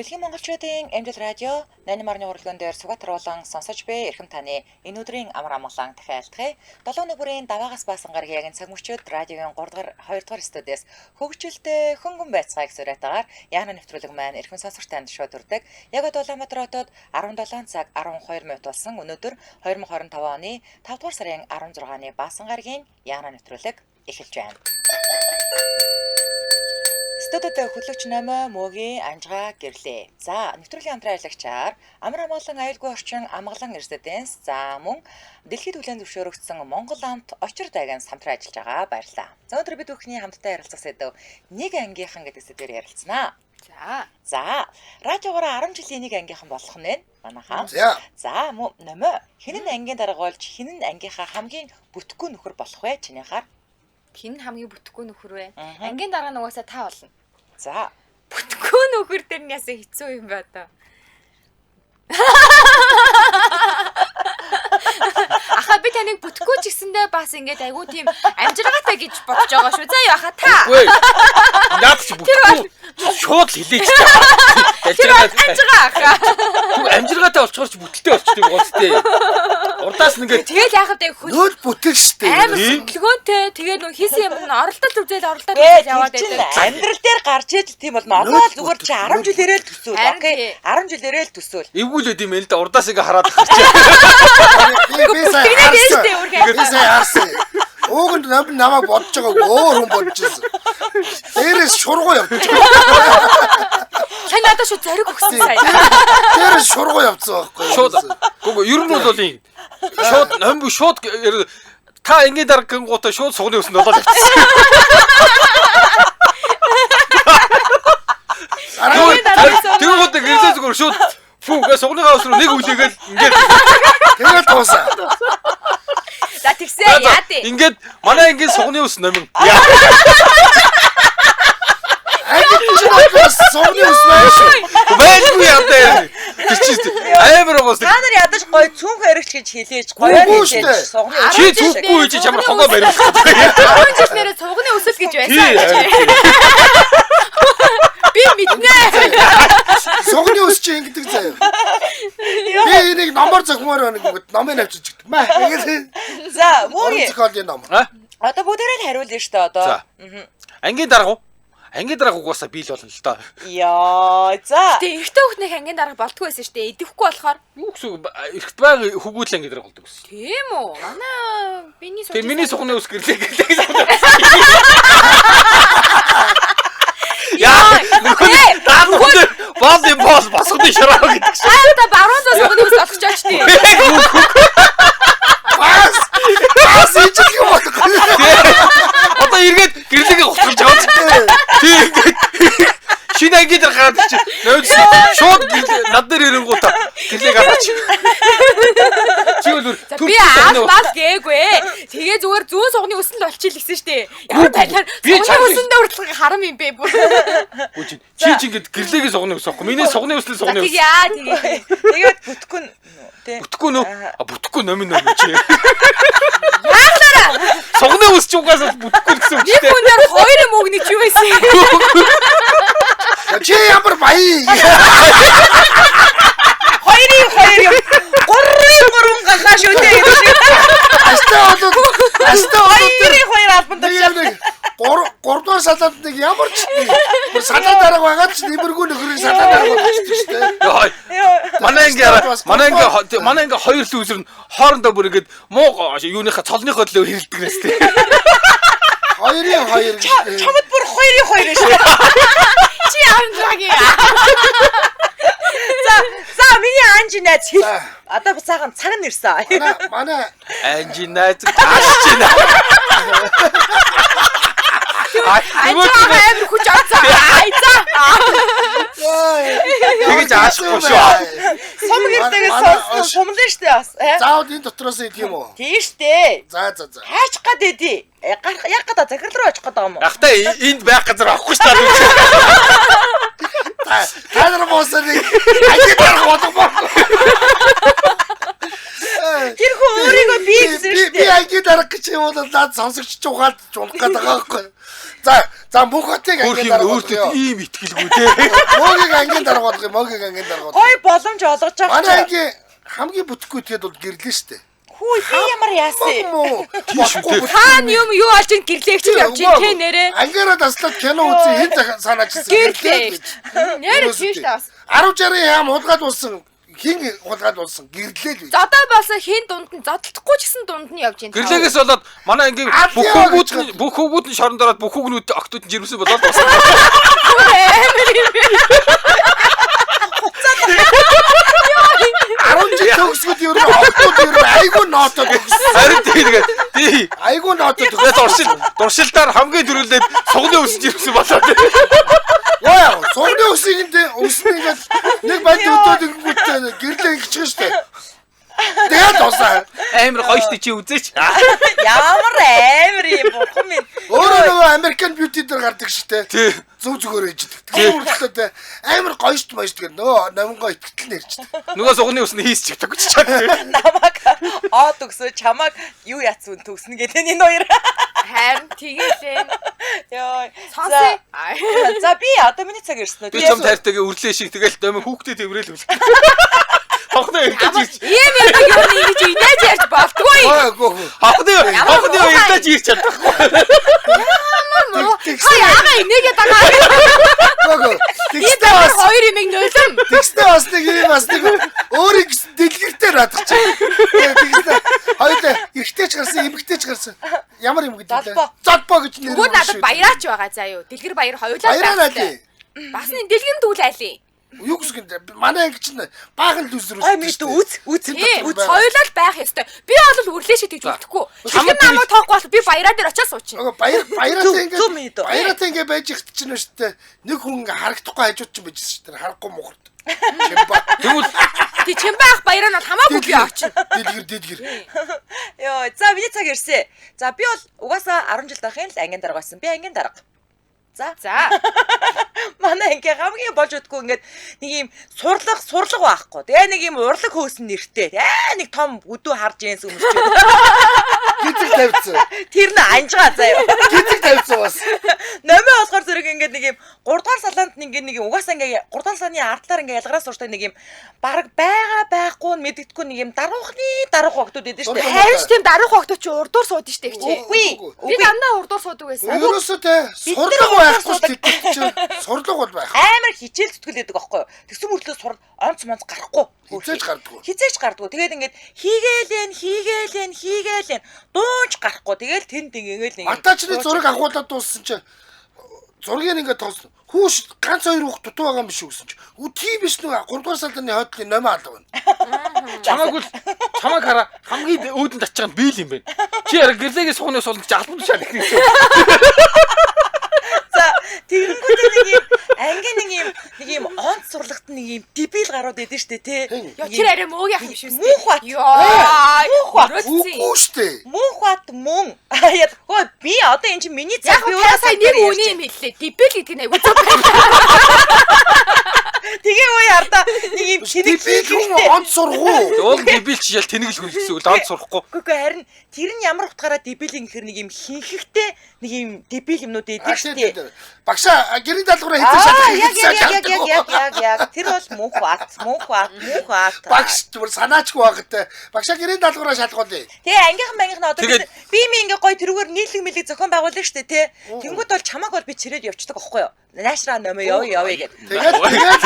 Дэлхийн монголчуудын Эмдэл радио 88.3 урлагийн дээр Сүхбаатар болон сонсож буй эрхэм таны энэ өдрийн амар амгалан дахиад айлтгая. 7 нүбрийн даваагаас баасан гарагийн яг энэ цаг мөчид радиогийн 3 дугаар 2 дугаар студиэс хөгжилтэй хөнгөн байцгаая гэсэн уриатаагаар яана нэвтрүүлэг маань эрхэм сонсогч танд шууд хүрдэг. Яг одоо Улаанбаатар хотод 17 цаг 12 минут болсон. Өнөөдөр 2025 оны 5 дугаар сарын 16-ны баасан гарагийн яана нэвтрүүлэг эхэлж байна. Студид хөтлөгч Номой Мөгийн Анжгаа гэрлээ. За, нэвтрүүлгийн хамтран ажиллагчаар амар амгалан аюулгүй орчин амгалан резиденс за мөн дэлхийд хүлээн зөвшөөрөгдсөн Монгол амт очир дайган хамтран ажиллаж байгаа. Баярлалаа. За, өнөөдөр бид бүхний хамтдаа ярилцах сэдэв нэг ангийнхан гэдэг сэдвээр ярилцсанаа. За. За, радиогоор 10 жилийн нэг ангийнхан болох нь байна. Манайхаа. За. За, Номой хэн нь ангийн дарга болж хэн нь ангийнхаа хамгийн бүтэхгүй нөхөр болох вэ? Чиний хар. Хэн нь хамгийн бүтэхгүй нөхөр вэ? Мгм. Ангийн дарга нь угаасаа та болно. За. Бүтэхгүй нөхөр дээр нь яасан хэцүү юм бэ одоо. Аха би таныг бүтэхгүй ч гэсэндээ бас ингээд айгүй тийм амжиргаатай гэж бодож байгаа шүү. За юу аха та. Үгүй. Наад чи бүтэхгүй шууд л хэлээч та. Тэр бол амжиргаа аха. Түг амжиргаатай болчоор чи бүтэлтэй болчтой юм гоц тээ. Урдаас нь ингээд Тэгэл яах вэ хөл Нөл бүтэл штэ. амар Тий. хөдөлгөөнтэй тэгээ нөх хийсэн юм нь оролдол үзэл оролдол Гэ үзэл яваад тэр чинь байдаг. амьдрал дээр гарч ижил тийм болно. Одоо л зүгээр чи 10 жилээрээ л төсөөл. Харин Окей. тий. 10 жилээрээ л төсөөл. эвгүүлээд юм л да урдаас ингээ хараад гарч. Би сая Бүтгнээ харсан. дээштэй үргэлж. Би сая харсан. Ууг нь нам намайг бодож байгааг өөр хүн бодож байсан. Дээрээс шургуу явчих. Та надад шүү зориг өгсөн сая. Дээрээс шургуу явцсан байхгүй юу? Шууд. Үгүй ер нь бол юм. Шууд ном шууд та энгийн дарга гингуудаа шууд сугны өсөнд болоод явчихсан. Дараа Тэр гоо гэрэлээ зүгээр шууд фүү гэ сугныхаа ус руу нэг үлээгээл ингээд тэгэл дуусаа. За тэгсээ яа дээ. ингээд манай энгийн сугны ус номин. Анги чинь бас сугны ус байна шүү. Байлгүй ядаа. Тэр чи амар угаас Та нар ядаж гой цүнх эрэгч гэж хэлээч, гоёор Үгүй хэлээч, штэ. сугны чи өсөнд цүнхгүй чи чамар хогоо бариулах. 10 жил нэрээ цугны өсөл гэж Тий. байсан. Би мэднэ. Сугны ус чи ингэдэг заяа. Би энийг номоор зохимоор байна гэнгүүт номыг авчиж өгдөг. Маа. Ингээд За, орон мөгийн зохиолын ном. А? одоо бүгдээрээ л хариулна штэ одоо. За. Ангийн дарга уу? Ангийн дарга угаасаа би л болно л доо. Яа, за. Тэ эрэгтэй хүүхнийх ангийн дарга болтгүй байсан шүү дээ. Идэвхгүй болохоор. Юу гэсэн үг эрэгт байг хөгүүл ангийн дарга болдог гэсэн. Тийм үү? Манай биний Тэгээ миний сугны ус гэрлээ гэрлээ. Яа, нөгөө даа нөгөө бол юм бол босгоны шараа гэдэг шиг. Аа та баруун заа сугны өсөл олгочооч тий. Бас бас ижил юм болохгүй. Одоо эргээд гэрлэгээ гоцгож байгаа. Тий ингээд шинэ ангийн дарга гараад чи нойд шууд над дээр ирэнгуутаа гэрлээ гараач. Чи бол За би аал мал гээгүй. Тэгээ зүгээр зүүн сугны өсөл болчихъя л гэсэн шүү дээ. Ямар талаар Би сугны чамд- өсөндөө хүртэл харам юм бэ бүр. Үгүй чи чи ингээд гэрлээгээ сугны ус аахгүй. Миний сугны өсөл За сугны ус. тэг яа тэгээ. Тэгээд бүтггүй нь тий. Бүтэхгүй нөө. А бүтэхгүй номин номин чи. Яахлаараа. Сугны ус чи угаасаа бүтэхгүй гэсэн үг Нэг шүү дээ. хүн дээр хоёр юм өгнө чи юу байсан юм? Чи ямар баян. Хоёрын хоёр юм. Гурвын гурван галаа шүү дээ гэдэг шиг. Астай бол астай бол Хоёрын хоёр албан нэг тушаал. нэг гур гуравдугаар салаад нэг ямар ч бүр салаа дарааг байгаа ч нэмэргүй нөхрийн салаа дарааг болчихсон шүү дээ. Йой. Манай анги манай анги манай анги хоёр лүүзэр нь хоорондоо бүр ингээд муу юуныхаа цолныхоо төлөө хэрэлдэг нэс тий. Хоёрын хоёр гэж. Чамд бүр хоёрын хоёр шүү. Чи амжаагийн. За, за миний анжи найз хэл. За. Одоо буцаахан цаг нь ирсэн. Манай манай Анжи найз ааш чи наа. Анжаа амар хүч авцаа. Ай за. Тэгэж аашгүй шүү. Сум гэртэйгээ сонссон сумлаа штэ бас. э? Заавал энэ дотроос идэх юм уу? Тийм штэ. За за за. Хаачих гад эдий. Гарах яг гад захирал руу очих гээд байгаа юм уу? Ахтай энд байх газар авахгүй шүү дээ. Та нар буусан нэг анги дарах болгомоор. Тэр хүн өөрийгөө би гэсэн шүү Би дээ. ангийн дарга гэж юм бол наад сонсогч ч угаад жунах гээд байгаа байхгүй. За за мөнхөтийг Өөр ангийн юм дарга өөртөө болгоё. ийм итгэлгүй те. Мөгийг ангийн дарга болгоё. Мөгийг ангийн дарга болгоё. Гой боломж олгож байгаа Манай чи. ангийн хамгийн бүтэхгүй итгэхэд бол гэрлээ шүү дээ. Хүү би ямар яасан? Муу. Болохгүй бүтэхгүй. Хаана юм юу олж ин гэрлээгч явж ин тэ нэрээ. Ангиараа таслаад кино үзсэн хэн санаачилсан Гэрлээгч. Нэрээ тийм шүү дээ бас. 10 60 хям хулгайд болсон хин хулгайд болсон гэрлээ л гэж. Зодоо болсон хин дунд нь зодтолдохгүй ч гэсэн дунд нь явж ин. Гэрлэгээс болоод манай ангийн Аль бүх яа хүүгүүд гэж нь бүх хүүгүүд нь шоронд ороод бүх хүүгнүүд октод нь жирэмсэн болоод дуусна. Амар юм. 10 жил төгсгöd ер нь октод ер нь айгүй ноотод төгссөн. Харин тэгээд тий. Айгүй ноотод Тэгээд төгссөн. дуршил дуршилдаар хамгийн түрүүлээд сугны өсөж ирсэн болоод. Яа, сурны өсийг нь өснө ингээд нэг банд өдөөд ингэнгүүтээ гэрлээ ингэчих штэ. Тэгээд дуусаа. Амар гоё штэ чи үзээч. Ямар амар юм бурхан минь. Өөрөө нөгөө American Beauty дээр гардаг штэ. Тий. Зүг зүгээр ээждэг. Тэр хүртэл те амар гоё штэ маяг штэ нөгөө номгоо итгэл нь ирчдэг. Нөгөө сугны өснө хийсч чадахгүй ч чад. Намайг од өгсөө чамайг юу яцсан төгснө гэдэг энэ хоёр. Харин тэгэлээ. Йой. Сонсъё. За би одоо миний цаг ирсэн үү? Би чам тайртайгаа үрлээ шиг тэгэл номын хүүхдээ тэврээл үлээ. Хонхны эрдэж ирч. Ийм юм юм ингэж инээж ярьж болтгүй. Ой гоо. Хонхны Ямар хонхны муухай. эрдэж ирч чадахгүй. Та яага инээгээд байгаа. Гоо гоо. Би Тэгснэ бас хоёр юмыг нөлөм. тэгснэ бас нэг юм бас нэг өөрийг гэсэн дэлгэртэй наадах чи. Тэгснэ хоёулаа эрэгтэй ч гарсан эмэгтэй ч гарсан. Ямар юм гэдэг вэ? Золбоо. Золбоо гэж нэр. Тэгвэл надад баяраач байгаа заа юу. Дэлгэр баяр хоёулаа Баяраа байх айлын. ёстой. Бас нэг дэлгэр дүүл айлын. Юу гэсэн юм манай анги чинь баахан лүзэр Ой мэд үз үз Тий, үз. хоёулаа л байх ёстой. Би бол үрлээ шиг тэгж үлдэхгүй. Хамаг Дэлгэр намайг тоохгүй бол би баяраа дээр очиад суучихна. Нөгөө баяр баяраатай Зүг- ингээд зүг мэд. баяраатай ингээд байж ихт чинь шүү дээ. Нэг хүн ингээд харагдахгүй хажууд чинь байж шүү дээ. Харахгүй мухарт. Чимба. Тэгвэл Тий, чимба ах баяраа нь бол хамаагүй би очино. Дэлгэр дэлгэр. Йой, за миний цаг ирсэн. За би бол угаасаа 10 жил дахын л ангийн дарга байсан. Би ангийн дарга. За. За. Манай анги хамгийн болж өгдөггүй ингээд нэг юм сурлага сурлага байхгүй. Тэгээ нэг юм урлаг хөөсөн нэртэй. Аа нэг том өдөө харж ийнс өмсч. Гизэг тавьсан. Тэр нь анжгаа заяа. Гизэг тавьсан бас. Номын болохоор зэрэг ингээд нэг юм 3 дугаар салаанд ингээд нэг юм угаасаа ингээд 3 дугаар салааны ардлаар ингээд ялгараа сууртай нэг юм баг байгаа байхгүй нь мэдэгдэхгүй нэг юм даруухны даруух охтууд идэв шүү дээ. Харин ч тийм даруух охтууд чи урдуур суудаг штэ их чи. Үгүй. Би дандаа урдуур суудаг байсан. Ерөөсөө те Бид нар сурлага байхгүй урдуур шүү дээ чинь. Сурлага бол байх. Амар хичээл зүтгэлээдэг аахгүй юу. Тэгсэн мөртлөө сур онц монц гарахгүй. Хизээж гардаггүй. Хизээч гардаггүй. Тэгээд ингээд хийгээлэн хийгээлэн хийгээлэн дуунч гарахгүй. Тэгэл тэнд ингээл нэг юм Атаачны зураг авахуулаад дууссан чинь зургийг ингээд тоос. Хүүш ганц хоёр хүүхд дутуу байгаа юм биш үү гэсэн чинь. Үу тийм биш нөгөө 3 дугаар салааны хойдлын номын алга байна. чамайг бол чамайг хараа хамгийн өөдөнд татчих нь би л юм байна. Чи яра гэрлээгийн сугны суулгаж албан тушаал гэх юм. За тэгэнгүүтээ нэг юм ангийн нэг юм нэг юм онц сурлагт нэг юм дебил гарууд идэв штэ тий. Йоо тэр арай мөөг яах юм шиг үстэй. Мөнх бат. Йоо. Мөнх бат. Үгүй шүү дээ. Мөнх бат мөн. Яа хөө би одоо эн чинь миний Яг цаг би та сая нэг үний юм хэллээ. Дебил гэдэг нь айгуу зөв байна. Тэгээ үе ардаа нэг юм тэнэг Дебил хүн хийхдээ. онц сурах уу? Уул дебил чи ял тэнэг л хүн гэсэн үг л онц сурахгүй. Үгүй үгүй харин тэр нь ямар утгаараа дебил юм гэхэр нэг юм хинхэхтэй нэг юм дебил юмнууд идэв штэ. Багшаа гэрийн даалгавраа хийсэн Аа шалах яг хийсэн яг яг яг яг яг яг тэр бол мөнх бат мөнх бат мөнх бат. Багш бүр санаачгүй байгатай. Багшаа гэрийн даалгавраа шалгуулъя. Тэгээ ангийнхан мангийнхан одоо Тэгээд- би ми ингээ гой тэрүүгээр нийлэг мэлэг зохион байгуулна штэ тий. Тэнгүүд бол чамааг бол би чирээд явчихдаг аахгүй юу? Наашраа номоо явъя явъя гэд. Тэгээд тэгээд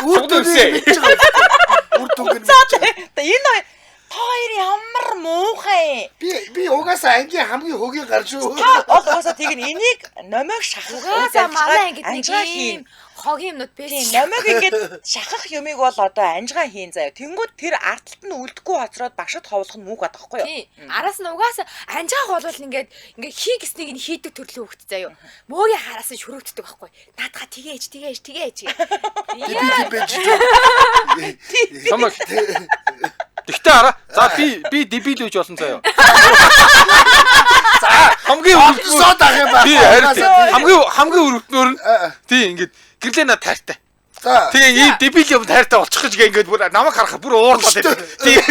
үр Сугны өсөө. дүнг мэдчих байгаа. Үр дүнг нь мэдчих. За энэ хоёр та хоёр ямар муухай юм. Би угаасаа ангийн хамгийн хөгийн гарч юу. Та бол угаасаа тэг нь энийг номойг шахах Угаасаа манай ангид нэг анжгаа ийм хийн. хогийн юмнууд Тийм байсан. номойг ингээд шахах юмыг бол одоо анжгаа хийн заяа. Тэнгүүд тэр артталт нь үлдэхгүй хоцроод багшд ховлох нь мууг байдаг аахгүй юу? Тийм. Араас нь угаасаа анжаах болвол ингээд ингээд хий гэснийг нь хийдэг төрлийн хөвгт заяо. Мөөгийн хараас нь шүрөвддөг байхгүй. Наадха тгээж тгээж тгээж гэ. Дебил юм байж. Чамайг Тэгтээ хараа. За би дебил үж болсон заяа. За Хамгийн өрөвдмөр сод ах юм байна. би харин тий. хамгийн өрөвдмөр нь тий ингээд гэрлээ над тайртай. За. Тэгээ ийм дебил юм тайртай болчих гэж ингээд бүр намайг харахад бүр уурлаад байдаг. Тий.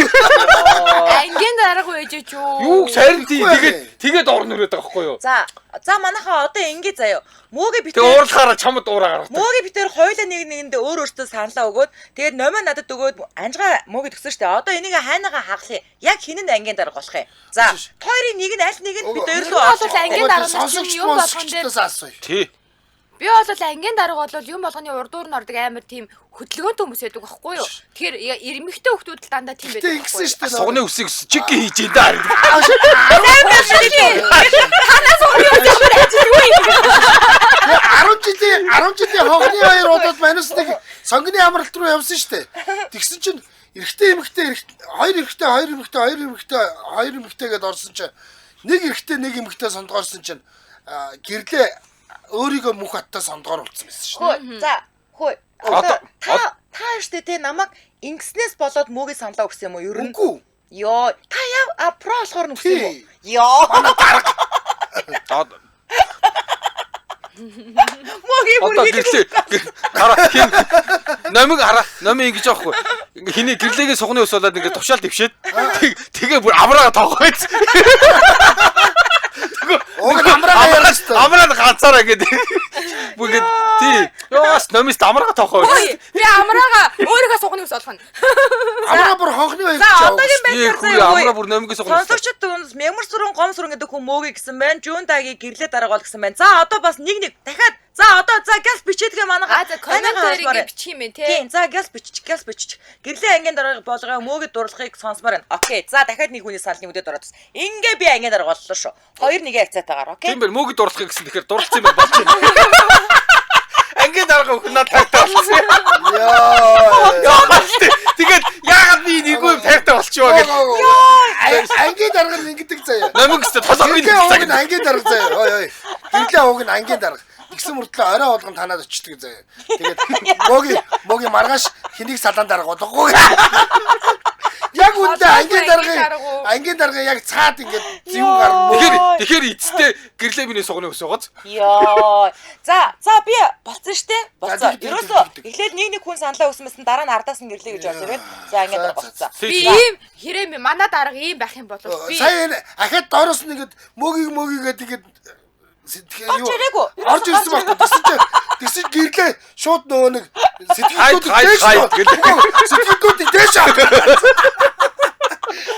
Ангийн дарга байж ч юу. Юу харин тий Үгүй тэгээд тэгээд орн өрөөд байгаа байхгүй юу? За за манайхаа одоо ингэ заяа. Мөөгийн Тэгээ битэр уурлахаараа чамд уураа гаргадаг. Мөөгийн битэр хоёулаа нэг нэгэндээ өөр өөртөө саналаа өгөөд тэгээд номоо надад өгөөд анжгаа мөөгийн төгсөн штэ. Одоо энийг хайнагаа хаглая. Яг хин нь ангийн дарга болох юм. За хоёрын нэг нь аль нэг нь бид хоёр руу Бол орж ангийн дарга нар сонсогч чинь юм болгон дээр сонсогчдоос асууя. Тий. би бол ангийн дарга бол юм болгоны урдуур нь ордог амар тийм хөдөлгөөнтэй хүмүүс байдаг байхгүй юу? Тэгэхээр ирмэгтэй хүмүүс л дандаа тийм Гэтэ байдаг ингэсэн байхгүй юу? шүү дээ. Сугны үсийг чиг хийж ин даа. Танаас урын үс ямар ажилгүй юм. 10 жилийн 10 жилийн хогны баяр удаад манус нэг сонгоны амралт руу явсан шүү дээ. Тэгсэн чинь эрэгтэй эмэгтэй хоёр эрэгтэй хоёр эмэгтэй хоёр эмэгтэй хоёр эмэгтэй гэдээ орсон чинь нэг эрэгтэй нэг эмэгтэй сондгоорсон чинь гэрлээ өөрийгөө мөх аттай сондгоор болсон байсан шүү дээ. Хөө за хөө одоо та та штэ те намайг ингэснээс болоод мөөгийн саналаа өгсөн юм уу ер нь? Үгүй. Йоо та яв а про болохоор нь өгсөн юм уу? Тий. Йоо Одоо мөөгийн бүр Одоо хийдэг. гэрлээ хараа хин номиг хараа номын ингэж аахгүй ингээ хиний гэрлээгийн сугны ус болоод ингээ тушаал дэвшээд тэгээ бүр амраа тоогооц Уг нь амраагаа яриа шүү дээ. амраа ганцаараа ингээ бүр ингээ тий ёос номис амраа тоогоо Ой, би амраага өөрийнхөө сугны ус олгоно. Амраа бүр хонхны баяр За гэж одоогийн Тий, байдлаар хүү, заяа амраа бүр номигээс сугна. Сонсогчд түнс мягмар сүрэн гом сүрэн гэдэг хүн мөөгийг гэсэн байна. Жүүн дагийн гэрлээ дарга бол гэсэн байна. За одоо бас нэг нэг дахиад за одоо за гяс бичээдгээ манайха. А за комментээр ингэ бичих юм бэ те. Тийм за гяс биччих гяс биччих. Гэрлээ ангийн дарга болгоо мөөгийг дурлахыг сонсомоор байна. Окей. За дахиад нэг хүний саналны үдээд ороод. Ингээ би ангийн дарга боллоо шүү. Хоёр нэгэ хацаатаагаар окей. Тийм байна мөөг дурлахыг гэсэн тэгэхээр дурлцсан юм болж байна ангийн дарга өхөн над тайртай болчихсон Яа. Яа тэгээд яагаад би нэггүй юм тайртай болчихваа гэж Ангийн дарга нь ингэдэг заяа. номиг гэсэн толгойн Гэрлээ ууг нь ангийн дарга заяа. Ой ой. Гэрлээ ууг нь ангийн дарга. Тэгсэн мөртлөө орой болгон танаад очдөг заяа. Тэгээд мөөгийн мөөгийн маргааш хэнийг салаан дарга болгохгүй. Яг үндэ ангийн даргын ангийн дарга яг цаад ингээд зэвүүн гарна. Тэгэхээр тэгэхээр эцэстээ гэрлээ миний сугны ус байгааз. Йоо. За за би болцсон штэ. Болцсон. За, тэг, Ерөөсөө тэг, тэг. эхлээд нэг нэг хүн саналаа өгсөн дараа нь ардаас нь гэрлээ гэж орсон юм байна. За ингээд За, за, болцсон. Би ийм хэрэг ми манай дарга ийм байх юм бол би Сая энэ ахад доороос нь ингээд мөөгийг мөөгийг гэдэг ингээд сэтгэл Орж ирээгүй. Орж ирсэн байхгүй. Тэгсэн чинь тэгсэн гэрлээ шууд нөгөө нэг сэтгэлдүүд Хайд, дээш хайд, гэлээ. сэтгэлдүүд дээш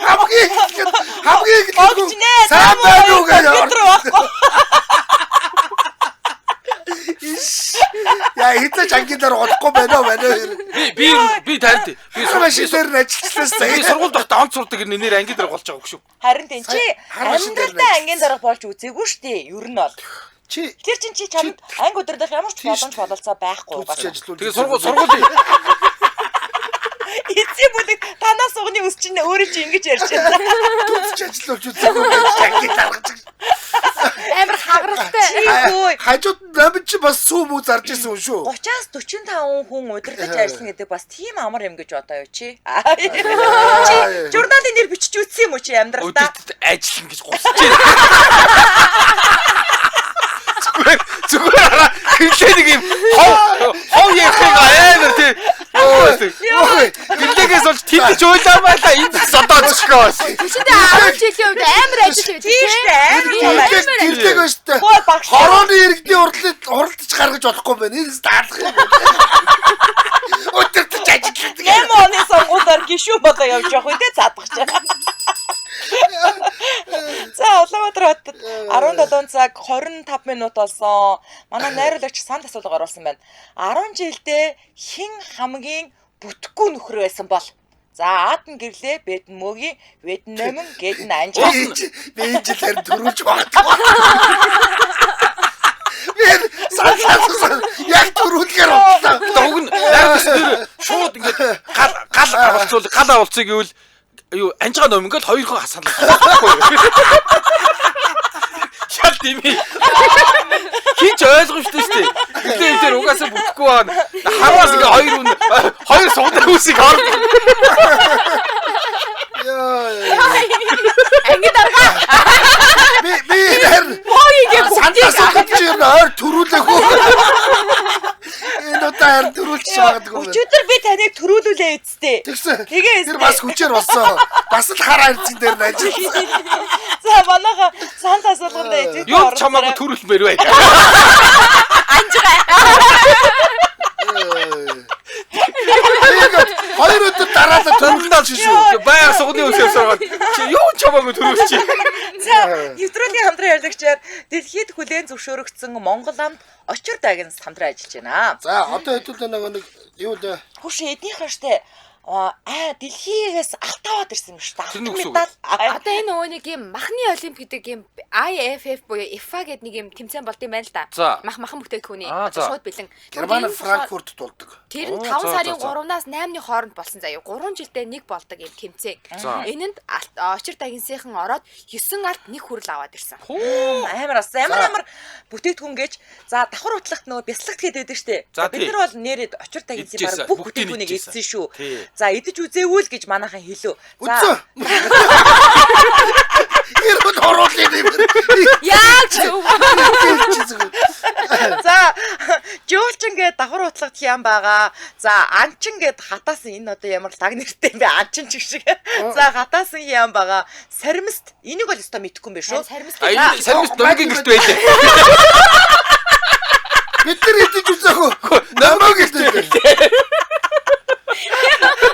хамгийн ихэд хамгийн ихэд Огчнэ. сайн байна уу гэж Компьютер байхгүй. Яа хизээч ангилаар удахгүй байна уу байна уу. Би би би танд би Хар машин дээр нь ажиллажлаа би сая. сургуульд байхдаа онц сурдаг нэр ангийн дээр болж байгаа шүү. Харин тийм чи Хар машин дээр амьдралдаа нь ангийн дарга болж үзээгүй штэ. Ер нь бол. Чи Тэр чин чи чамд анги өдөрдөх ямар ч Тийш боломж бололцоо байхгүй түүч угаасаа. ажиллуул. Тэгээ сургууль сургуулийн Эцсийн бүлэг танаас сугны ус чинь өөрөө чи ингэж ярьж байна. Түүч ажиллуулж үзээгүй байж ангийн даргаж. амар хагаралтай. Чи хөөе. Хажууд намд чи бас сүү мүү зарж исэн юм шүү. 30-аас 45 хүн удирдах ажиллана гэдэг бас тийм амар юм гэж бодоо юу чи. Чи журналын нэр бичиж үзсэн юм уу чи амьдралдаа? өдөртөд ажиллана гэж гусч байна. Зүгээр зүгээр хараа гэрлээ нэг юм хов хов ярихыг амар тий. Ой. Гэрлээгээс болж тэнд ч уйлаа байлаа энд содоо зөшгөө бас. Тэшиндээ 10 жилийн үед амар ажил хийдэг Тийм те. штэ амар юм байна. Гэрлэг гэрлэг байна шүү дээ. Хөө багш. Хорооны иргэдийн хурлыг хуралдаж гаргаж болохгүй юм байна. Энэ даалгах юм. Өдөртөж ажилладаг. 8 оны сонгуулиар гişүүн болоо явж явах үү те задгах чи. За Улаанбаатар хотод 17 цаг 25 минут болсон. Манай найруулагч санд асуулга оруулсан байна. 10 жилдээ хэн хамгийн бүтэхгүй нөхөр байсан бол? За аад нь гэрлээ, бэд нь мөгийн, вэд нь номин, гэд нь анжаа. Би би энэ жил харин төрүүлж магадгүй. Би саналаа яг төрүүлгээр бодлоо. Одоо уг нь найруулагч нэр шууд ингээд гал гал авалцуул гал авалцыг гэвэл юу анжгаа ном ингээд хоёр хүн санал байхгүй. Шал дими. Хин ч ойлгомжтой шүү дээ. Гэрлээ энэ дээр угаасаа бүтэхгүй байгаа. Хараас ингээ хоёр хүн хоёр сугдаг хүмүүсийг орно. Яа. Анги дарга Би би харин мөөгийн саналаа чи ер нь ойр төрүүлээгүй. Энэ удаа харин төрүүлчих байгаа. Тэгсэн. Тэгээ Тэр бас хүчээр болсон. Бас л хар хайрцаг дээр нь ажилласан. За манайха санал асуулганд идэвхтэй Юу чамаагүй төрүүлмээр бай. Анжгаа. Тэгээд хоёр өдөр дараалал төрүүлж шүү. Баяр сугны ус явсараад чи юу чамаагүй төрүүлчих. За нэвтрүүлгийн хамтран ярилцагчаар дэлхийд хүлээн зөвшөөрөгдсөн Монгол амт очир дагинс хамтран ажиллаж байна. За одоо хэдүүлээ нөгөө нэг юу лээ. Хүүш эднийхэн штэ аа дэлхийгээс алт аваад ирсэн юм шүү дээ. Тэр нь үгүй. Медаль. Одоо энэ нөгөө нэг юм махны олимп гэдэг юм IFF буюу IFA гэдэг нэг юм тэмцээн болд юм байна л да. За. Мах махан бүтээгдэхүүний Аа, одоо за. шууд бэлэн. Герман Тэр нь Франкфуртд болдог. Тэр нь Оо, 5 за, сарын за, за. 3-наас 8-ны хооронд болсон заяа. 3 жилдээ нэг болдог юм тэмцээн. За. Энэнд очир дагинсынхан ороод 9 алт нэг хүрэл аваад ирсэн. Хүү. Амар бас амар За. амар бүтээгдэхүүн гэж за давхар утлагт нөгөө бяслагт гэдэг байдаг штэ. За, За, бид тий. нар бол нэрээд очир дагинсын Идчихсэн. баг бүх Бүгдийг бүтээгдэхүүнийг идчихсэн. идсэн шүү. Тий. За идэж үзээгүй л гэж манайхан хэлв. Үтсэн. Ирүүд оруулах юм. Яг зөв. За жөөлчин гээд давхар утлагт хян байгаа. За анчин гээд хатаасан энэ одоо ямар лаг нэртэй юм бэ? Анчин ч шиг. За хатаасан хян байгаа. Саримст энийг бол өстой мэдэхгүй юм байна шүү. Саримст А энэ сармис номгийн гэрт байлээ. Бид нар идэж үзээгүй. Намаа гэдэг.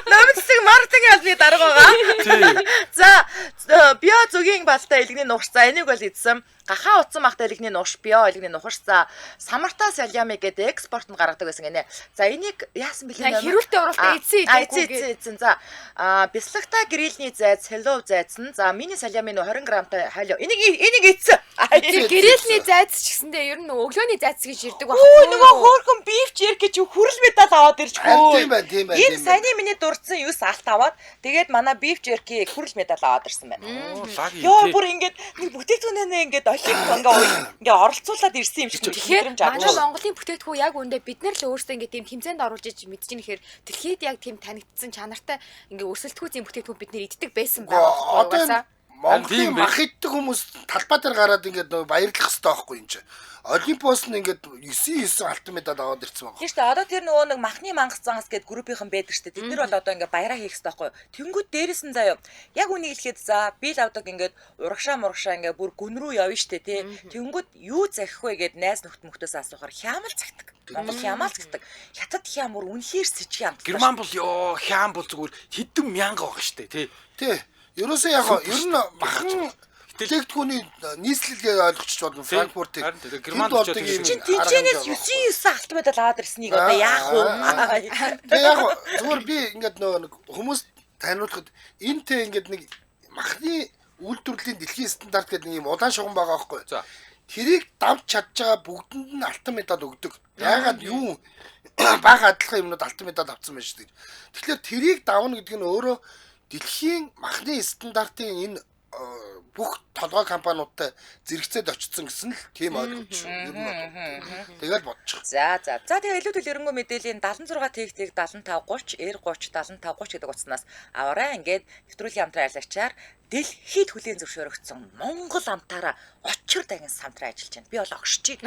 Номын цэцэг маркетинг албаны дарга байгаа. Тий. За био зүгийн балтай элэгний нухш. За энийг бол идсэн. Гахаа утсан махтай элэгний нухш, био элэгний нухш. За самартаа салями гэдэг экспорт нь гаргадаг байсан гинэ. За энийг яасан бэлээ За, хэрүүлтэй уралдаа эдсэн эдсэн идээгүй эдсэн эдсэн. За бяслагта грилний зайц, хэлов зайцсан. За мини салями нөө 20 грамтай халио. Энийг энийг эдсэн. Тэр гэрэлний зайц ч гэсэндээ ер нь өглөөний зайц гэж ирдэг байх. Өө нөгөө хөөхөн биф черк гэж хүрэл медаль аваад ирж Харин хөө. тийм байна, тийм байна, Энэ тийм байна. саяны миний дурдсан 9 алт аваад тэгээд манай биф черки хүрэл медаль аваад ирсэн байна. Оо, лаг юм, Йоо тий. бүр ингээд нэг бүтээгдэхүүнээ ингээд олимп ингээ оролцуулаад ирсэн юм шиг Тэгэхээр мэдрэмж манай авч. Монголын бүтээгдэхүүн яг үндэ бид нар л өөрсдөө ингээд тийм тэмцээнд оруулж иж мэдэж ийм ихээр дэлхийд яг тийм танигдсан чанартай ингээд өрсөлдөхүүц юм бүтээгдэхүүн бид нэр иддэг байсан байгаа байхгүй Одоо энэ угаасаа. Монголын Тийм байх. мах иддэг хүмүүс талбай дээр гараад ингээд нөгөө баярлах хэрэгтэй байхгүй юм чи. Олимпиос нь ингээд 9 9 алтан медаль аваад ирсэн байгаа. Тийм шүү дээ. Одоо тэр нөгөө нэг махны мангас зангас гээд группийнхэн байдаг шүү дээ. Тэд нар бол одоо ингээ баяраа хийх хэрэгтэй байхгүй юу? Тэнгүүд дээрэс нь заяа. Яг үнийг хэлэхэд за би л авдаг ингээд урагшаа мурагшаа ингээ бүр гүн рүү явна шүү дээ тий. Тэнгүүд юу захих вэ гэд найз нөхд мөхтөөс асуухаар хямал захдаг. Монгол хямал захдаг. Хятад хям бүр үнэхээр сэжиг амттай. Герман бол ёо, хяам бол зүгээр хэдэн мянга байгаа штэ тий. Тий. Ерөөсөө яг ер нь махан бүтээгдэхүүний нийслэлгээ ойлгочих болно Тий. Франкфуртыг. Харин тий, Германд Тэнд очиод болдог юм Чин арга тэнцэнээс хэмжээ 9 9 алт медаль аваад ирснийг одоо яах вэ? Тэгээ яг зүгээр би ингээд нөгөө нэг хүмүүс таниулахад энэ тэ ингээд нэг махны үйлдвэрлэлийн дэлхийн стандарт гэдэг нэг юм улаан шугам байгаа байхгүй. За. Тэрийг давж чадж байгаа бүгдэнд нь алтан медаль өгдөг. Яагаад юу бага адилхан юмнууд алтан медаль авсан байж шүү дээ. Тэгэхээр тэрийг давна гэдэг нь өөрөө дэлхийн махны стандартын энэ бүх толгой компаниудтай зэрэгцээд очсон гэсэн л тийм ойлгомж шүү. Ер нь бол тэгэл бодчих. За за. За тэгээ илүү төлөрөнгөө мэдээллийн 76 тэг тэг 75 30 90 30 75 30 гэдэг утаснаас аваарай. Ингээд нэвтрүүлгийн хамтран ажиллагчаар дэлхийд хүлээн зөвшөөрөгдсөн Монгол амтаараа очир дагин самтраа ажиллаж байна. Би бол огшчих.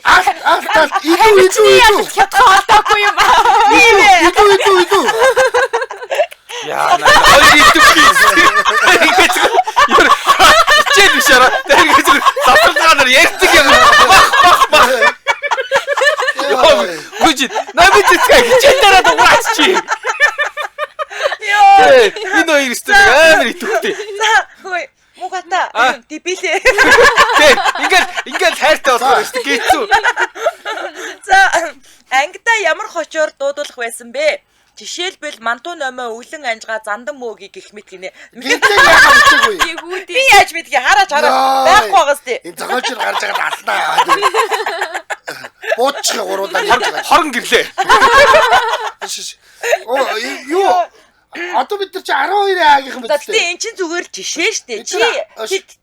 Алт алт алт илүү илүү илүү Хятад олдоогүй юм аа. илүү илүү илүү. Яа, наа хоёр идэв би. Ингээд ер хичээл биш араа. Тэр ингээд зүгээр завсарлагаар ярьдаг юм. Бах бах бах. Йоо, гүжи. Намид цэцгээ хичээл дараа дугаач чи. Йоо. Энэ хоёр өстө амар идэвхтэй. За хөөе. Мугата А. дебилээ. Тэ, ингээд ингээд хайртай болохоор өстө гээцүү. За ангидаа ямар хочоор дуудуулах байсан бэ? Жишээлбэл манту номоо өвлөн анжгаа зандан мөөгийг гэх мэт гинэ. Гинтээ яагаад мэдээгүй. Эгүүдээ. Би яаж мэдгийг хараач хараа байхгүй байгаас тий. Энэ зохиолч нар гарч байгаад алнаа. Буучих гуруулаа нэрж байгаа. Хорон гэрлээ. Шиш. Оо юу Одоо бид нар чи 12 агийнхан За биз гэтээ эн чинь зүгээр л жишээ штэ. Бид Чи нар-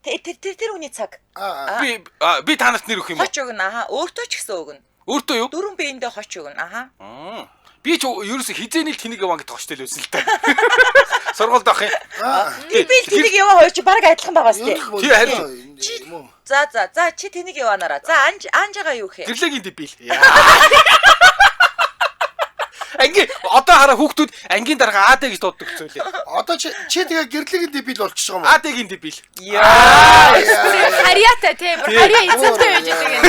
тэр тэр тэр тэр хүний цаг. Аа. Би би та нарт нэр өгөх юм уу? Хоч өгнө аха. Өөртөө ч гэсэн өгнө. Өөртөө юу? Дөрвөн биендээ хоч өгнө аха. Аа. Би ч ерөөсө хизээний л тэнийг яваа гэж тогштой л байсан л та. Сургуульд авах юм. Аа. Би л тэнийг яваа хоёр чи баг адилхан байгаа сте. Тий, харин. Чи юм уу? За за за чи тэнийг яваанараа. За анж анжаага юу хэ? Гэрлэгийн дебил. Анги одоо хараа хүүхдүүд ангийн дарга АД гэж дууддаг гэсэн үлээ. Одоо чи тэгээ гэрлэгийн дебил болчихж байгаа юм уу? АД-гийн дебил. Яа. Харьяатай тий. Бүр харьяа эзэнтэй байж байгаа юм.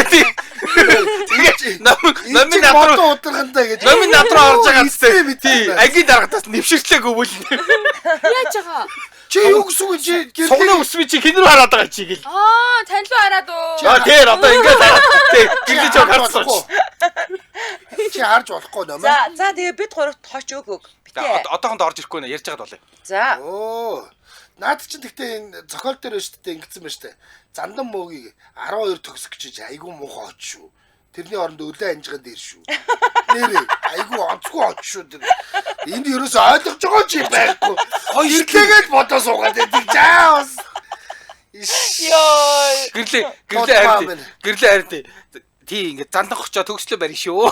Тэгээ номын над над руу удархантай гэж. Номын над руу орж байгаа Эзэн зү. Тий. Ангийн даргатаас нэвширлээ гөвөл. Яаж байгаа? Чи юу гэсэн үг чи Сугны гэрлэг ус би чи хэн рүү хараад байгаа чи гэл. Аа, тань руу хараад уу. Аа тэр одоо ингээд хараад тий гэрлэж явах харсан чи. Чи харж болохгүй номоо. За за тэгээ бид гуравт хоч өг өг. Битээ. Одоохонд орж ирэхгүй нэ ярьж байгаад болъё. За. Оо. Наад чинь тэгтээ энэ зохиол дээр байна шүү дээ ингэсэн байна шүү дээ. Зандан мөөгийг 12 төгсөх гэж айгүй муухай оч шүү. Тэрний оронд өлөө анжиган дээр шүү. Нэрээ айгүй онцгүй оч шүү тэр. Энд ерөөсөө ойлгож байгаа чи байхгүй. Гэрлээгээд бодоо суугаад байдаг. За бас. Йой. Гэрлээ гэрлээ харин гэрлээ харин тий ингээд зандан хочоо төгслөө барь шүү.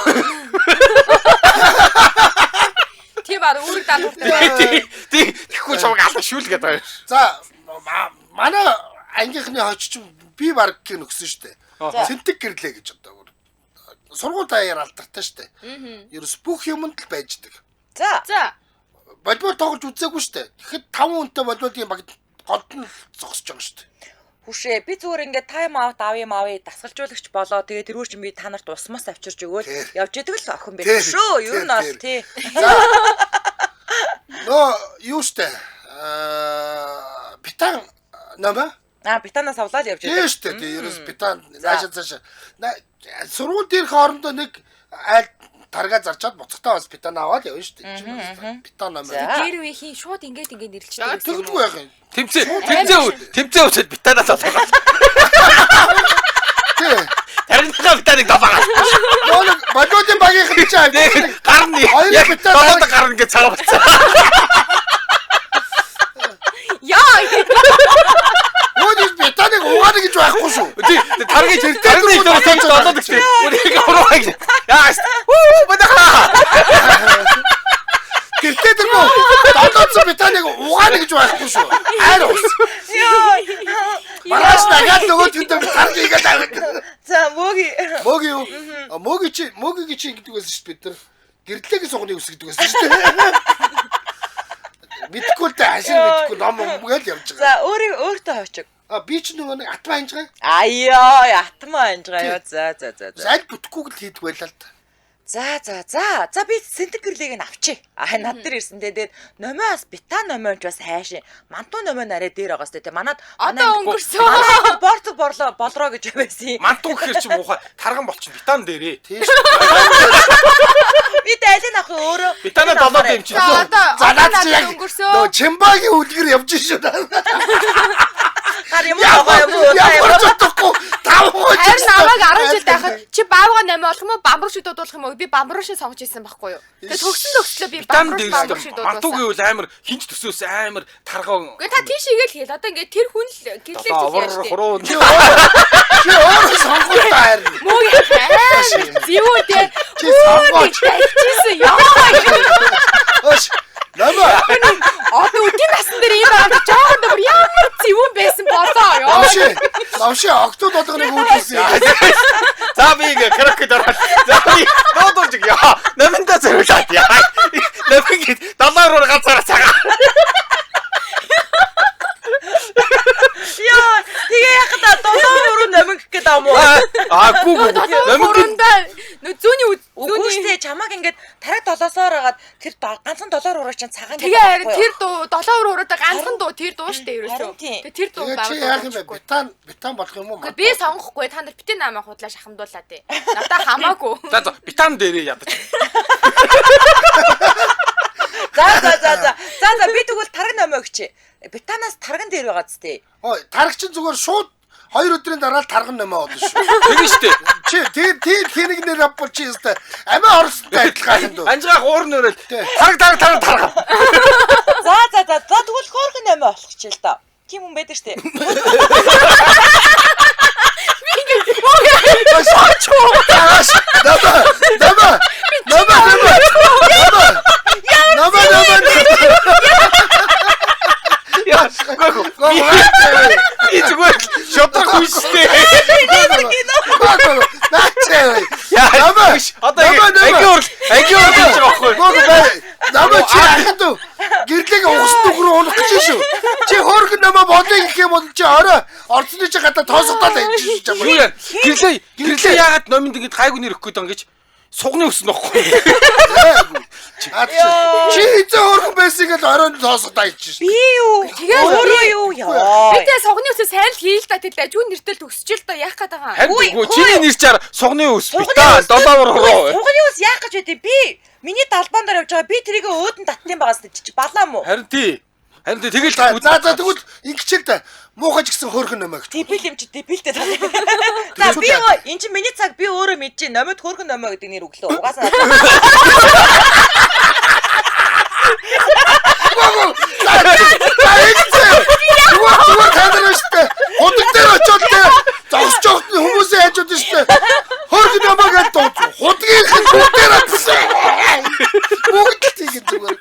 Тий баг үүрэг даалгавартай. Тий тий тэгэхгүй чамайг алах шүү л гэдэг байгаа юм. За манай ангийнхны хоч чинь би баг гэх нөхсөн шүү дээ. Сэнтэг гэрлээ гэж одоо сургууль даяар алдартай шүү дээ. Ерөөс бүх юмд л байждаг. За. За. Волейбол тоглож үзээгүй шүү дээ. Тэгэхэд 5 хүнтэй волейболын баг голд нь зогсож байгаа шүү дээ. Хүшээ би зүгээр ингээд тайм аут авъя мавъя дасгалжуулагч болоо тэгээ тэрүүр чинь би та нарт усмас авчирч өгөөл явж идэг л охин байх шүү. Ер нь бол тий. За. Нөө юу шүү дээ. Битан номоо. Аа битанаас авлаа л явж Тийм идэг. шүү дээ. Тий ерөөс битан наашаа цаашаа. Сургууль дээрх хоорондоо нэг айл таргаа зарчаад буцахтаа бас битан аваад явна шүү дээ. Битан номоо. Гэр үехийн шууд ингээд ингээд нэрлэлчдэг байсан юм Тэгэлгүй яах юм. Тэмцээ тэмцээ тэмцээ үсэд битанаас олгоо. Тий. Таринхаа битаныг долоогоо. Нөө нэг волейболын багийнхан чи Тэгээд гарны Хоёр битан долоод гарна гэж цагаан болцсон. Яа. Нөө нэг битаныг угаана гэж байхгүй шүү. Тий таргийг тарны долоод долоод гэсэн. Үрийг ураа гэж. Яа. Үү бадаха. Гэртээ тэр мөн долоодсон битаныг угаана гэж байхгүй шүү. Хайр ус. Йой. Маргааш нагаад нөгөө тэнд тарг хийгээд аваад. За мөги. Мөг юу? Мөг чи мөгийг чи ингэдэг байсан шүү дээ бид нар. Гэрлэгийн сугныг үсгдэг байсан шүү дээ. Мэдхгүй л дээ хашир мэдхгүй ном өмгөөл явж За байгаа. өөрийг өөртөө хочиг. А би ч нөгөө нэг атмаа анжгаа. Аяа, атмаа анжгаа ёо. За за за за. Аль бүтгүүг л хийдэг байлаа л та. За за за. За би сэнтэг гэрлийг нь авчи. А над дээр ирсэн те. Тэгээд номоос бита номоонч бас хайшин. Мантуу номоо нарай дээр байгаас те. Манад Одоо өнгөрсөн. Манай борцог борлоо болроо гэж байсан. Мантуу гэхэр чи муухай тарган болчих битан дээрээ. Тийм шүү. Би дайлын авах өөрөө. Битана долоод юм чи. За одоо За одоо наад чи надад яг өнгөрсөн. нөгөө Чимбагийн үлгэр явж шүү. Гар юм уу юм уу? Ямар ч утгагүй тав хооч. Харин намайг 10 жил байхад чи баавга 8 болох юм уу бамбар шиг дуудуулах юм уу? Би бамбар шиг сонгож ирсэн байхгүй юу? Тэгээ төгсөн төгслөө би Битан бамбар бамбар дээр шиг мантуу дуудуулсан. гэвэл амар хинч төсөөс амар тарган. Гэхдээ та тийш игээл хэл. Одоо ингээд тэр хүн л гэрлээ Одоо зүйл яаж овор тий. хуруу. Чи өөрөө сонгоо та харин. Мөг амар зэвүү те. Чи сонгооч. Чийсэн яа. Өөш. Номоо. Одоо өдний насан дээр ийм байгаа жоохон бүр ямар зэвүүн байсан болоо ёо. Номши. Номши октод болгоныг үүдсэн. За би ингээ караоке дараад. За би дуудуулж яа. Номиндаа зориулаад яа. Номин гээд долоор руу ганцаараа цагаа. Йоо, тэгээ яхад долоо өрөө номин гэх гээд юм уу? Аа гүү гүү. Номин Номиндаа нөө зүүнний Үгүй зүүнний штэ чамааг ингээд тараг долоосоор хагаад тэр ганцхан долоор ураа чинь цагаан Тэгээ харин тэр дуу долоо өр ураатай ганцхан дуу тэр дуу штэ ерөөсөө. Харин тийм. Тэгээ тэр дуу Тэгээ чи яах юм бэ? Битан битан болох юм уу? Гэхдээ би сонгохгүй та нар битэн намайг худлаа шахамдуулаа тий. Надаа хамаагүй. За за битан дээрээ ядаж. За за за за. За за би тэгвэл тараг номоо өгч. Битанаас тарган дээр байгаа зү тээ. Ой, тараг чинь зүгээр шууд 2 өдрийн дараа л тарган номоо болно шүү. Тэгэн штэ. Чи тийм тийм хэрэг нэр авбал чи өстой амиа орсонтой адилхан юм дөө. Анжгаа гуур нөрөөл тараг тараг тараг тараг. За за за. За тэгвэл хөөрхөн номоо болох чи л доо. Тийм хүн байдаг штэ. Тааш. Номоо. Номоо. Номоо. Номоо. Номоо. Номоо. Яа. Гөө. Би зүгээр шодрох хүн штэ. Наач. Яа. Намаа Одоо ангийн урал ангийн урал гэж байгаа байхгүй. Гоо намаа чи ахад гэрлийг угсан нүх рүү унах гэж шүү. Чи хөөрхөн намаа болыг гэх юм бол чи орой орцны чи гадаа тоосгодоо л хийж шүү. Юу яа? Гэрлээ гэрлээ яагаад номинд ингэж гайгүй нэр өгөх гээд байгаа гэж сугны өснө байхгүй. Чи эзэн хөөрхөн байсан гэж оройн тоосгодоо хийж шүү. Би юу? Өөрөө юу яа? Би тэгээ сугны өсөө сайн л хийл та тэгэл ажгүй нэртэл төгсөж л та яах гээд байгаа юм. Харин чиний нэр чаар сугны өс битаа долоовор руу. Сугны өс яах гэж байдیں۔ Би миний далбаан дээр явж байгаа. Би тэрийг өөдөн таттын байгаас чи балаа мó. Харин тий. Харин тий тэгэл за за тэгвэл ингэчэл та муухай ч гэсэн хөөрхөн номоо гэж. Дебил юм чи дебилтэй. За би эн чинь миний цаг би өөрөө мэдчихээн. Номод хөөрхөн номоо гэдэг нэр өглөө. Угаасаа Зүгээр та нар шүү дээ. Худаг дээр очиод те зогсож явахт нь хүмүүсийн хажууд шүү дээ. Хөөрхөн номоо гэж дууц. Худгийн бүгдээр атсан. Бүгд л тийм зүгээр.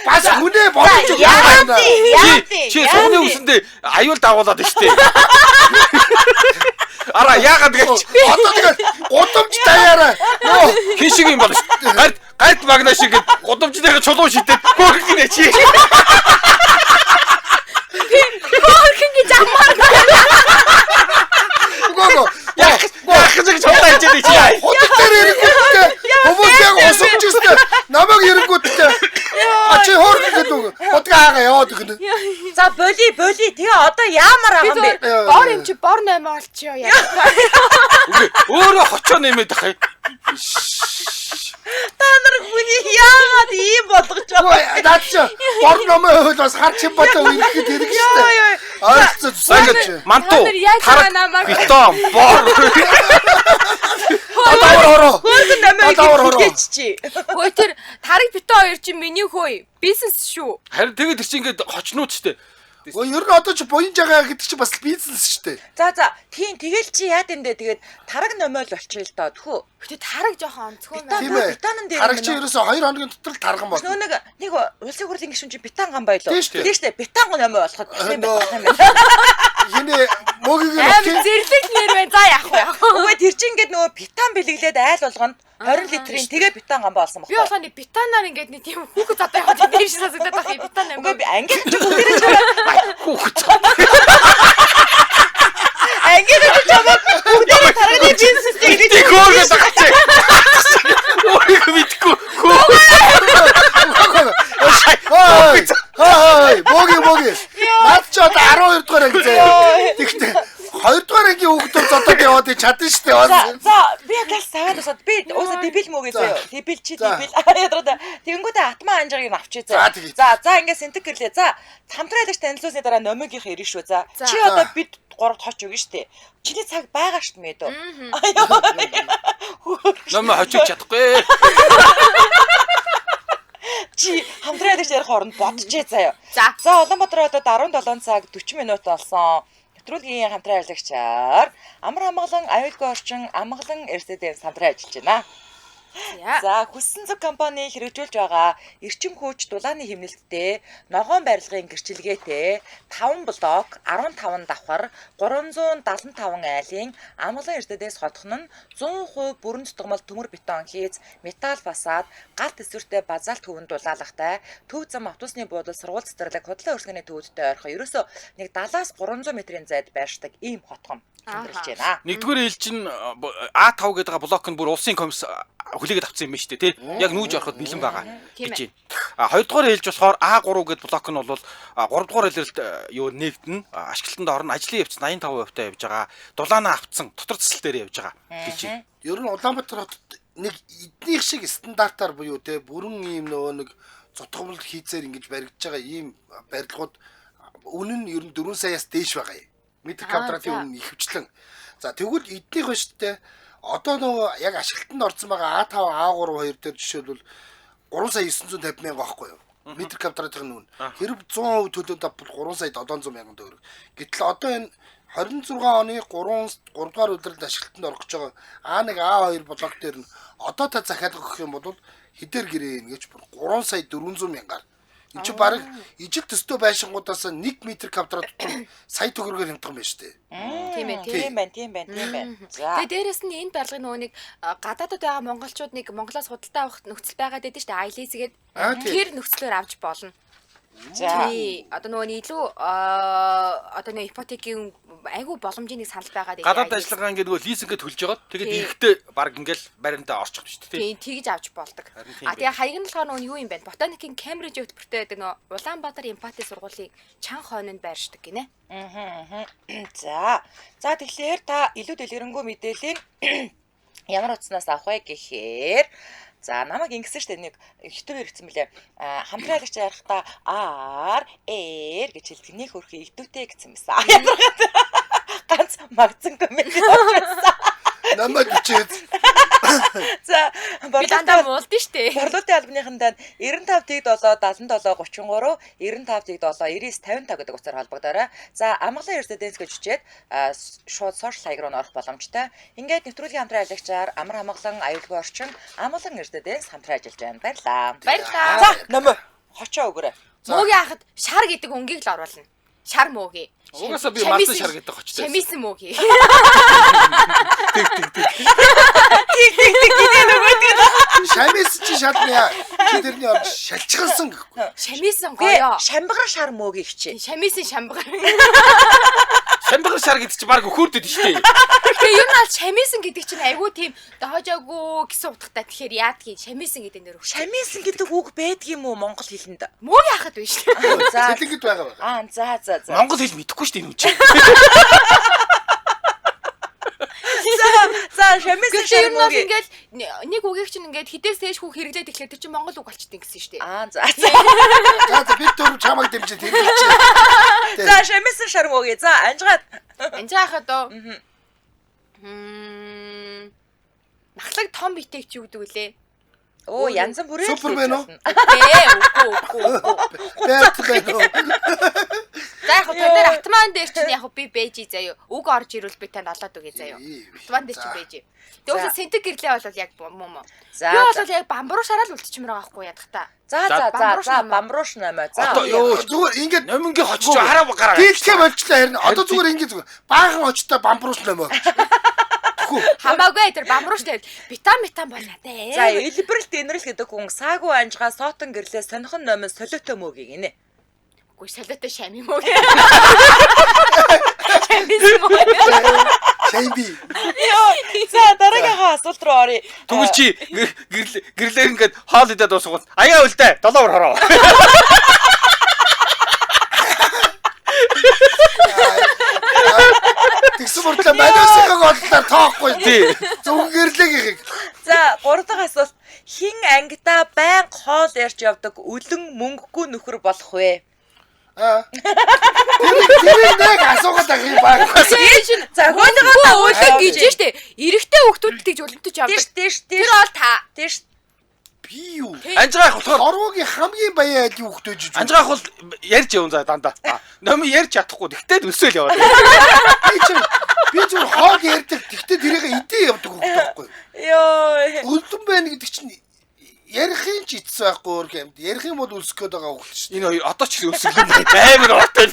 Бас хүнээ бодож байна. Чи сугны үсэндээ аюул дагуулад шүү дээ. Ара яагаад гэж одоо тэгээд гудамж даяараа нөө хин шиг юм байна шүү дээ. Гарт гарт магна шиг гээд гудамжныхаа чулуу шидээд хөөрхөн чи. Хөөрхөн гэж амаар. Үгүй яах гэж чулуу хичээд чи. Худаг дээр ирэнгүүтээ хүмүүс яг усамж өстэй намайг ирэнгүүтээ а чи хөөрхөн гэдэг үг. Худаг хаага яваад өгнө. За боли боли тэгээ одоо яамаар байгаа юм бэ? Бор юм чи бор наймаа олчихё яа. Үгүй өөрөө хочоо нэмээд ах юм. Та нар хүний яагаад ийм болгож байгаа вэ? Наад чи бор номын хөл бас хар чин болоо ирэхэд хэрэг шүү дээ. Ойролцоо тусаагач. Манту. Тараг бетон бор. Давар хороо. Хөөрхөн номоо гэж чи. Хөөе тэр тараг бетон хоёр чи миний хөөе. Бизнес шүү. Харин тэгээд тэр чи ингээд хочнууд шүү дээ. Өө ер нь одоо чи буян жагаа гэдэг чи бас бизнес шүү дээ. За за тийм тэгэл чи яад юм бэ тэгээд тараг номоо л болчихъя л доо тхүү. Гэтэ тараг жоохон онцгой байна. Бетон дээр тараг чи ерөөсөө 2 хоногийн дотор л тарган болно. Нөө нэг улсын хурлын гишүүн чи бетон гам байлоо. Тийм шүү дээ. Бетон номоо болоход юм байна. Хинэ мөгийг нь зэрлэг нэр байна. За яах вэ? Үгүй тэр чи ингээд нөгөө бетон бэлэглээд айл болгонд 20 литрийн тэгээ бетон гамбаа болсон баггүй. Би болгоны бетоноор ингээд нэг тийм хүүхэд задаа яваад тийм шиг сонсогдоод байх юм бетон номоо. Үгүй би ангид чи бүгдээрээ чамаа хүүхэд задаа. Ангид чи чамаа бүгдээрээ тарганы бизнестэй гэж хөөргөд байгаа чи. Өөрийгөө мэдгүй. Хой боги боги. Наад чи одоо 12 дугаар анги заяа. Тэгтээ 2 дугаар ангийн хүүхдүүд зодоод яваад чадна шүү дээ. За би яг л саваад усаад би уусаа дебил мүү гэж заяа. Дебил чи дебил. Ядраа тэгэнгүүтээ атмаа анжагийг авчи заяа. За за ингээд сэнтэг гэрлээ. За хамтран ажиллагч танилцуулсны дараа номигийнх ирнэ шүү. За чи одоо бид гуравт хоч өгнө шүү дээ. Чиний цаг байгаа шүү дээ мэдөө. Номоо хожиж чадахгүй. Чи хамтран ажиллагч ярих оронд боджээ заяа. За Улаанбаатар хотод 17 цаг 40 минут болсон. Нэвтрүүлгийн хамтран ажиллагчаар Амар амгалан аюулгүй орчин амгалан Эрсэдэн хамтран ажиллаж байна. За хүссэн зүг компани хэрэгжүүлж байгаа эрчим хүч дулааны хэмнэлттэй ногоон барилгын гэрчилгээтэй 5 блок 15 давхар 375 айлын амгалан Эрдэнэс хотхон нь 100% бүрэн дутгамал төмөр бетон хийц, металл фасад, гал төсвөртэй базалт хөвөн дулаалгатай, төв зам автобусны буудал, сургууль цэцэрлэг, худлаа өрсгөний төвөдтэй ойрхон ерөөсөө нэг 70-аас 300 метрийн зайд байршдаг ийм хотхон өндөрлөж байна. Нэгдүгээр ээлж нь А5 гэдэг блок нь бүр улсын комисс хүлээгээд авсан юм байна шүү дээ, тий. Яг нүүж ороход бэлэн байгаа гэж байна. А хоёрдугаар ээлж болохоор А3 гэдэг блок нь бол гуравдугаар илрэлт юу нэгдэнэ, ашиглалтанд орно, ажлын явц 85% та явж байгаа. Дулаанаа авцсан, дотор цэцэл дээр явж байгаа гэж байна. Ер нь Улаанбаатар хотод нэг эднийх шиг стандартаар буюу те бүрэн ийм нөгөө нэг зутгамл хийцээр ингэж баригдаж байгаа ийм барилгууд үнэн нь ер нь 4 саяас дээш байгаа юм. Метр квадратын үнэ нь ихэвчлэн. За тэгвэл эднийх ба шүү дээ. Одоо нөгөө яг ашиглалтанд орсон байгаа А5, А3 хоёр дээр жишээлбэл 3 сая 950 мянга байхгүй юу? Метр квадратын үнэ. Хэрв 100% төлөөд авбал 3 сая 700 мянган төгрөг. Гэтэл одоо энэ 26 оны 3 дугаар улиралд ашиглалтанд орох гэж байгаа А1, А2 блок дээр нь одоо та захиалга өгөх юм бол хэдээр гэрээ ингэж 3 сая 400 мянгаар. Энд чи баг ижил төстөө байшингуудаас 1 м квадрат тутам сая төгрөгөөр хямдхан байна шүү дээ. Тийм ээ, Тийм байна, тийм байна, тийм байна. За. Тэгээ дээрэс нь энэ барилгын нөгөө нэг гадаадад байгаа монголчууд нэг Монголоос худалдаа авах нөхцөл байгаад байдаг шүү дээ. ILS гээд тэр нөхцлөөр авч болно. За. Тий. Одоо нөгөө нэг илүү одоо нэг ипотекийн айгүй боломжийн нэг санал байгаад байдаг. Гадаад ажиллагаа ингээд нөгөө лизингээ төлж жагаад тэгээд Тий. эрэхтэй баг ингээл баримтаа орчих шүү дээ. Тийм, тэгж авч болдог. Харин тийм А тэгээ хаяг нь болохоор нөгөө юу юм бэ? Ботаникийн Кембриж хөтөлбөртэй байдаг нөгөө Улаанбаатар эмпати сургуулийн чан хойнонд байршдаг гинэ. За. За тэгэхээр та илүү дэлгэрэнгүй мэдээллийг ямар утаснаас авах вэ гэхээр за намайг ингэсэн штэ нэг YouTube хэрэгцсэн мөлий. Хамтран аялагч ярихдаа R R гэж хэлдэг нэг хөрхи идэвхтэй гэсэн байсан. Ядаргаад ганц магцсан коммент явуулсан. Намайг бичээд За Би дандаа муулдсан штэ. Борлуулалтын албаныхан данд 95 тэг 7 77 33 95 тэг 7 99 55 гэдэг утсаар холбогдоорой. За Амгалан Резиденс гэж хичээд шууд сошиал хаяг руу н орох боломжтой. Ингээд нэвтрүүлгийн хамтран ажиллагчаар Амар Хамгалан аюулгүй орчин Амгалан Резиденс хамтран ажиллаж байна. Баярлалаа. Баярлалаа. За нөмө хочоо өгөөрэй. За. Мөөгийн хахад шар гэдэг өнгийг л оруулна. Шар мөөгийн. Угаасаа би мартан шар гэдэг хочтой байсан. Шамисэн мөөгийн. шамис чи шалнаа. Чи тэрний орж шалчгалсан гэхгүй. Шамисэн Гэ гоё. шамбагар шар мөөгийг хичээ. Шамисэн шамбагар. Шамбагар шар гэдэг чи баг өхөрдөд шүү дээ. Тэгээ ер нь бол шамисэн гэдэг чинь айгүй тийм доожоогүй гэсэн утгатай. Тэгэхээр яадгийг шамисэн гэдэг нэр өгч. Шамисэн гэдэг үг байдгийм үү монгол хэлэнд? Мөөгийн хахад биш. За. Цэлэнгэд байгаа байгаа. Аа за за за. Монгол хэл мэдэхгүй шүү дээ энэ хүн чинь. За шамисэн Гэхдээ шар ер нь бол мөөгийг. ингээл нэг үгийг чинь ингээд хідээс дээш хүүх хэрэглээд эхлэхээр тэр чинь монгол үг болчихдээ гэсэн шүү дээ. Аа за за. За за бид дөрөв чамайг дэмжиж хэрэглэе. За шамисэн шар мөөгийг. За анжгаад Энд яхад дөө. Нахлаг том битэйг чи юу гэдэг вүлээ? Оо янз бүрээр л Супермен хийж үү? болно. Ээ, үгүй үгүй үгүй. Байт байна уу? За яг та дээр атман дээр чинь яг би бэжи заяо. Үг орж ирвэл би танд олоод өгье заяо. Атман дээр чинь бэжи. Тэгвэл сэнтэг гэрлээ бол яг муу муу. За, Би за. бол яг бамбруу шараад үлдчихмээр байгаа хгүй ядах та. За за за Бамбрууш за номоо. бамбрууш номоо. За. Одоо ёо Зүгээр ингээд номингийн хочч хараа гараа. Дийлхээ болчлоо харин одоо зүгээр ингээд зүгээр баахан очтой бамбрууш номоо. Тэхүү. Хамаагүй тэр бамбрууш тавил. Битан метан бол надаа. За элбэрэл дэнрэл гэдэг хүн саагүй анжгаа соотон гэрлээ сонхон номын солиотой мөөгийг инэ. Үгүй солиотой шам юм уу? Шамис юм уу? Шайби. Йоо. За дараагийнхаа асуулт руу оръё. Тэгвэл чи гэрлээ ингээд хоол идээд дуусгал. Аяа үлдээ. Долоор хороо. Тэгсэн мөртлөө маниусыг олдлоор тоохгүй. Тий. Зөвхөн гэрлэгийнхийг. За гурав дахь асуулт. Хин ангидаа байнга хоол ярьж явдаг үлэн мөнгөгүй нөхөр болох вэ? Аа. Тэр нэг асуугаад ах юм баг. За хөөлгөө Үгүй үлэн гэж штэ. Эрэгтэй хүүхдүүд тэгж үлэмтэж явдаг. Тийш тийш тийш. Тэр бол та. Тийш. Би юу? Анжгаа их болохоор Хорвоогийн хамгийн баян айлын хүүхдээ жиж. Анжгаа их бол ярьж явна за дандаа. Номин ярьж чадахгүй. Тэгтэл өсөөл яваад. Би чи би зүгээр хоол ярьдаг. Тэгтээ тэрийг идээ явдаг хүүхдээ байхгүй. Йоо. Өлдөн байна гэдэг чинь ярихын ч эцэс байхгүй өөр юм. Ярих юм бол өлсөх гээд байгаа хүүхд шүү дээ. Энэ хоёр одоо ч өсөглөн амар ортой.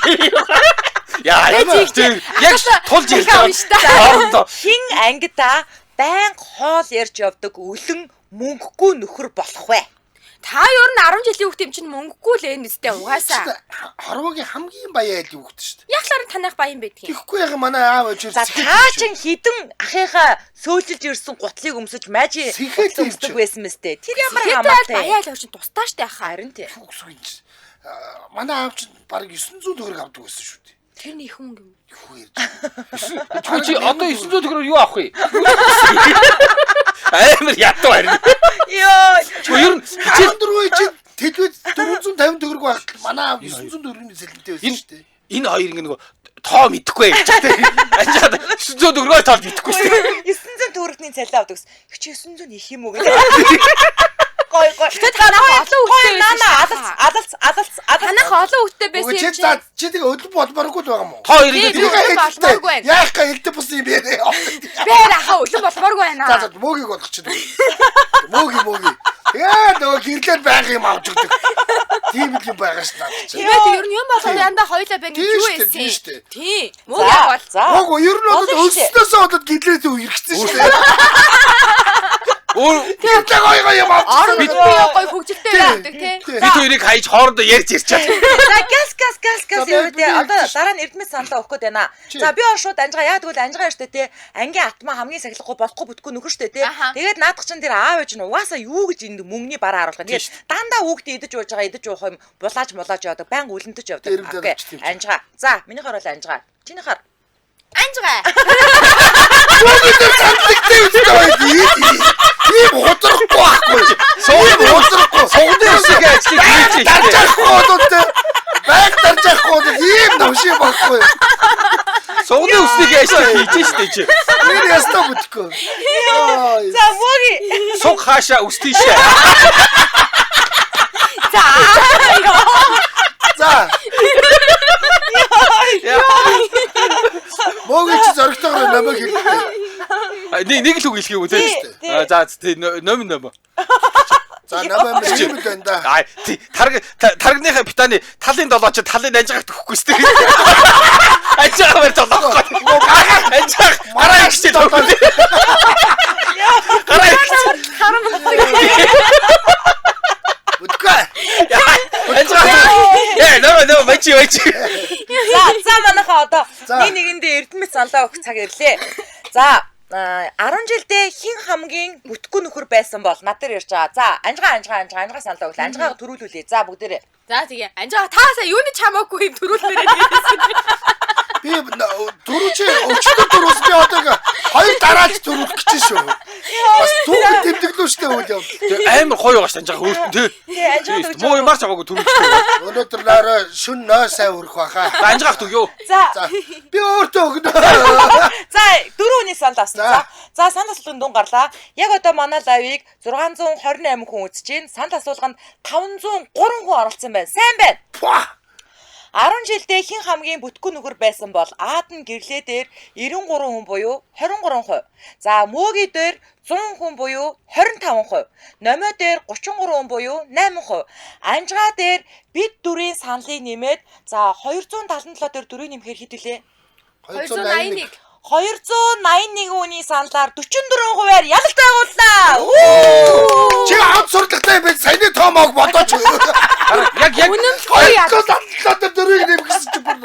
Яа, тийм яг тулж ярьж байгаа. Хоорондоо Хин ангидаа байнга хоол ярьж явдаг үлэн мөнгөгүй нөхөр болох вэ? Та ер нь 10 жилийн хүүхд юм чинь мөнгөгүй л энэ үстэй угаасаа. Хорвоогийн хамгийн баян айлын хүүхд шүү дээ. Яг л танайх баян байдгийг. Тэгэхгүй яг манай аав ээж За та чин хідэн ахыхаа сөөлжиж ирсэн гутлыг өмсөж мажи Сэхэл гутал өмсдөг юм чи. байсан мэт те. Тэр ямар Ямар хамаатай. баян айл чинь тусдаа штэ хаа. Харин тий. Үгүй юм чи. Манай аав чинь бараг 900 төгрөг авдаг байсан шүү дээ. Тэр нь их хүн юм. Юу ярьж. Чи чи одоо 900 төгрөг юу авах вэ? Амар ятуу харин. Йоо. Чи ер нь хичээл 14 чинь төлөвд 450 төгрөг байхад манай аав 900 төгрөгийн сэлэнтэй байсан энэ шүү дээ. энэ хоёр ингэ нөгөө тоо мэдэхгүй гэж тийм. Ажаад 900 төгрөгөө тоо мэдэхгүй шүү дээ. 900 төгрөгний цалин авдаг гэсэн. Их чи 900 их юм уу гэдэг. Гой гой. Гэтэ танах олон хүүхдтэй байсан. Нана алалц алалц алалц алалц. Танах олон хүүхдтэй байсан Үгүй юм чи чи. за чи тэгээ өлөн болмооргүй л байгаа юм уу? Та хоёр Тийм. ингээд Өлөн болмооргүй байна. Яах га элдэн бус юм бэ? Бээр ахаа өлөн болмооргүй байна. За за мөөгийг болгох чинь. Мөөги мөөги. Тэгээ нөгөө гэрлээр байнга юм авч өгдөг. Тийм л юм байгаа ш надад чи. Тэгээд ер нь юм болоо яндаа хоёлаа байна гэж Тийм юу шүү дээ, байсан? тийм шүү дээ. Тийм. Мөг яг бол. За. Мөөг ер нь бол Болно шүү дээ. өлснөөсөө болоод гэрлээс үерхсэн шүү дээ. өөр Гэрлээ гой гой юм авч. Орон би гой хөгжилтэй байдаг тий. Тийм. бид хоёрыг хайж хоорондоо ярьж ярьчаад. За газ газ газ газ За, юу би- те би одоо хэлсэн шүү. дараа нь эрдэмэд саналаа өгөх гээд байна. Чи. За би бол шууд анжгаа яа тэгвэл анжгаа штэ те ангийн атмаа хамгийн сахилахгүй болохгүй бүтгүй нөхөр штэ те. Аха. Тэгээд наадах чинь тэр аав ээж нь угаасаа юу гэж энд мөнгөний бараа харуулах. Тэгээд дандаа хүүхдээ идэж ууж байгаа идэж уух юм булааж мулааж явдаг баян үлэмтэж явдаг. Дэрэмдээ Окей, авчих тийм чи. Анжгаа. За минийхэр бол анжгаа. Чинийхэр Анжгаа. Сандлэгтэй үстэй байд. Тийм худрахгүй байхгүй. Сууг худрахгүй. Сугны үсэг ажлыг хийж Дарж штэ. авахгүй болоод те. Байг дарж авахгүй болоод ийм новши байхгүй. Сугны үснийг ажлыг хийж штэ чи. Тэр ястаа бүтэхгүй. Ой. За мөги. Суг хаашаа үс тийшээ. За. За. Мөөгийг чи зоригтойгоор номыг хэлдэг. Нэг нэг л үг хэлэх юм уу те? Тий, тий. А, За тий ном ном. За намайг юм л байна да. Аа тий тараг тарагныхаа питаны талын долоо чи талын анжигт өгөхгүй штэ. Анжигаа барь долоохгүй. Анжигаа гараа ихчээ долоо. Гараа ихчээ. Харан бүтдэг. Бүтэхгүй. Анжигаа. Э нөө нөө мачи мачи. За за манайхаа одоо За. нэг нэгэндээ эрдэмэд саналаа өгөх цаг ирлээ. За 10 жилдээ хин хамгийн бүтггүй нөхөр байсан бол над дээр ярьж байгаа. За анжгаа анжгаа анжгаа анжгаа саналаа өглөө. Анжгаа төрүүлүүлээ. За бүгдээрээ. За тэгээ. Анжгаа та сая юуны чамаагүй юм төрүүлмээр байсан. Би түрүү чи өчтөр түрүүс би одоо ингээ хоёр дараалж төрүүлэх гэж шүү. Бас түүхэн тэмдэглүү штэ үйл явдал. Тэр амар гоё байгаа штэ анжигаа өөртөө тий. Тий анжгаа төгж. Муу юмар чамаагүй төрүүлчихсэн. Өнөөдөр нөрөө шүн нөө сайн өрөх баха. За анжигаах төг юу? За За би өөртөө өгнө. за дөрөв хүний санал авсан. За. За санал асуулгын дун гарлаа. Яг одоо манай лайвыг 628 хүн үзэж байна. Санал асуулганд 503 хүн оролцсон байна. Сайн байна. Пва. 10 жилдээ хэн хамгийн бүтггүй нөхөр байсан бол Аад нь гэрлээ дээр 93 хүн буюу 23%. За мөөгийн дээр 100 хүн буюу 25%. Номой дээр 33 хүн буюу 8%. Анжгаа дээр бид дүрийн саналыг нэмээд за 277 дээр дүрийг нэмэхээр хэд вүлээ? 281. 281 хүний саналаар 44%-аар ялалт байгууллаа. Үү! Чи хад сурлагатай юм бэ? Саяны тоомоог бодооч. Яг яг Үнэмлэхгүй яа. 277 дээр дөрвийг нэмгэсэн чи бүр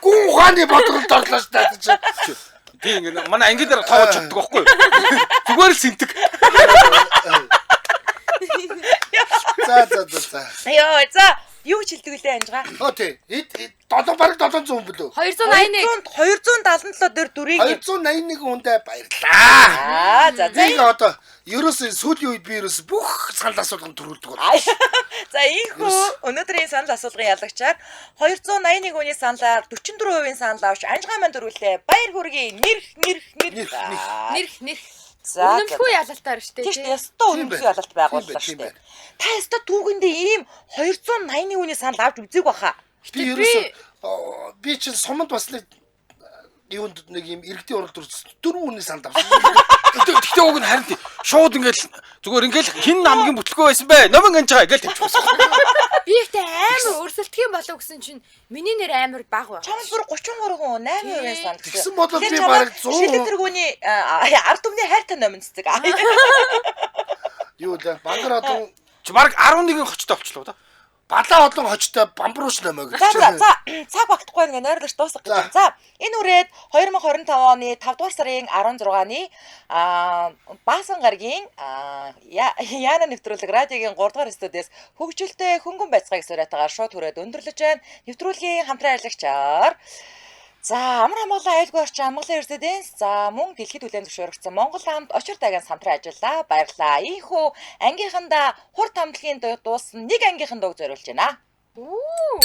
гүн ухааны бодролд орлоо шүү дээ чи. тий ингэ манай анги дээр тоож чаддаг байхгүй юу? Зүгээр л сэнтэг. За за за за. Йоо, за юу ч хэлдэг үлээ анжгаа? Оо тий. Эд 7 бараг 700 хүн билүү? 281. 277 дээр дүрийг 281 хүндээ баярлаа. Аа, за за. Би одоо ерөөсөө сүүлийн үед би ерөөс бүх санал асуулганд төрүүлдэг бол. За ийхүү өнөөдрийн санал асуулгын ялагчаар 281 хүний саналаар 44% санал авч анжгаа маань төрүүлээ. Баяр хүргэе. Нэрх нэрх нэрх. Нэрх, нэрх. Нэрх нэрх. За. Үнэмлэхгүй ялалтаар штэ. Тийм шүү тий. дээ. Ёстой Тийм үнэмлэхгүй байна. ялалт байгууллаа Тийм шүү дээ. байна, Та ёстой түүхэндээ ийм 281 хүний санал авч үзег баха. Би ерөөсөө би чинь суманд бас нэг юунд нэг юм иргэдийн уралд өрсөн дөрвөн хүний санал авсан. Тэгтээ уг нь харин тий. Шууд ингээл зүгээр ингээл хин намгийн бүтлгүй байсан бэ? Номон анжгаа ингээл тавьчихсан. Би ихтэй амар өрсөлдөх юм болов гэсэн чинь миний нэр амар бага байна. Чамд бүр 33 хүн 8% санал. Тэгсэн бол би Тэгэхээр чамайг бараг 100 Шилэг тэргүүний ард түмний хайртай номон цэцэг. Юу лээ? Бангар олон Чи бараг 11 хочтой болчлоо да. балаа олон хочтой бамбрууш номоо гэж. За за за цаг багтахгүй ингээ найрлагч дуусгах гэж байна. За энэ үрээд 2025 оны 5 дугаар сарын 16-ны Баасан гарагийн Яна нэвтрүүлэг радиогийн 3 дугаар студиэс хөгжилтэй хөнгөн байцгааг суриатаагаар шууд хүрээд өндөрлөж байна. Нэвтрүүлгийн хамтран ажиллагчаар За амар хамгаалан аюулгүй орчин амгалан резиденс за мөн дэлхийд хүлээн зөвшөөрөгдсөн Монгол хамт очир даган самтран ажиллаа. Баярлалаа. Ийхүү ангийнхандаа хурд хамтлагийн дууссан нэг ангийнхан дууг зориулж байна. Үү.